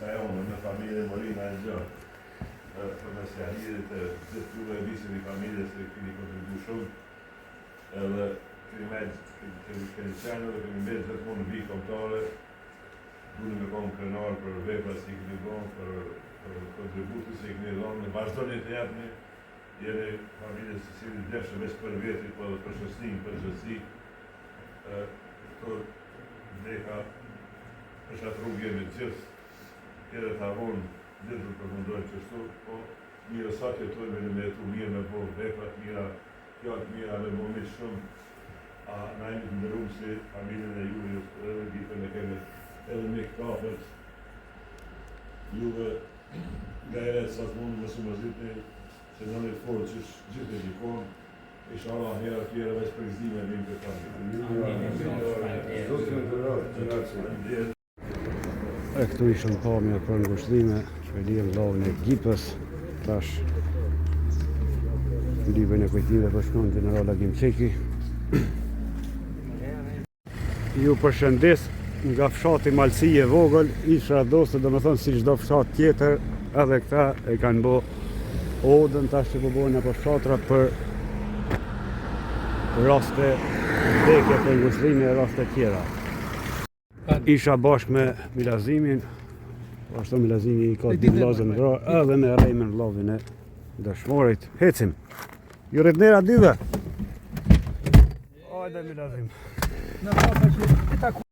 pjesa jonë, në familje Morina e gjërë. Përmes Jahirit e gjithë juve e visin i familjes që keni kontribu shumë, edhe keni me, keni, keni qenë edhe keni mbetë gjithmonë në vijë kombëtare, duhet me konë krenar për veprat që i keni bërë, për, për kontributin që i keni dhënë, dhe vazhdoni të jepni, jeni familje që s'jeni vlefshëm veç për veti, po edhe për shoqërinë, për gjithësi. Këto deka për qatë rrugë jemi të gjithë, herët a vonë, gjithë do të përfundojnë qështu, po mirë sa të jetojmë me me jetu mirë, me bo vepra të mira, fjalë të mira, me bo miq shumë, a na jemi të nderuar si familjen e Julius edhe Gipën e kemi edhe mik të afërt. Juve gajret sa të mundi mos u mërzitni, qëndroni të fortë qysh gjithë e gjikon, Inshallah hera tjera veç përgëzime vijnë për familje. Zoti ju nderoftë, kënaqësi. E këtu ishën pamje për ngushëllime, që e lijem vllavin e Gipës, tash në librin e kujtimeve po shkon General Agim Çeki. Ju përshëndes nga fshati Malësi e Vogël, Ish Radosë, domethënë si çdo fshat tjetër, edhe këta e kanë bo odën tash që po bojnë apo fshatra për raste vdekje, për ngushëllime e raste tjera. Isha bashkë me Milazimin, po ashtu Milazimi i ka dy vllazën vra, edhe me Rejmen vllavin e dëshmorit. Hecim. Ju rrit nera dyve. Ajde Milazim. Në pasa që e taku.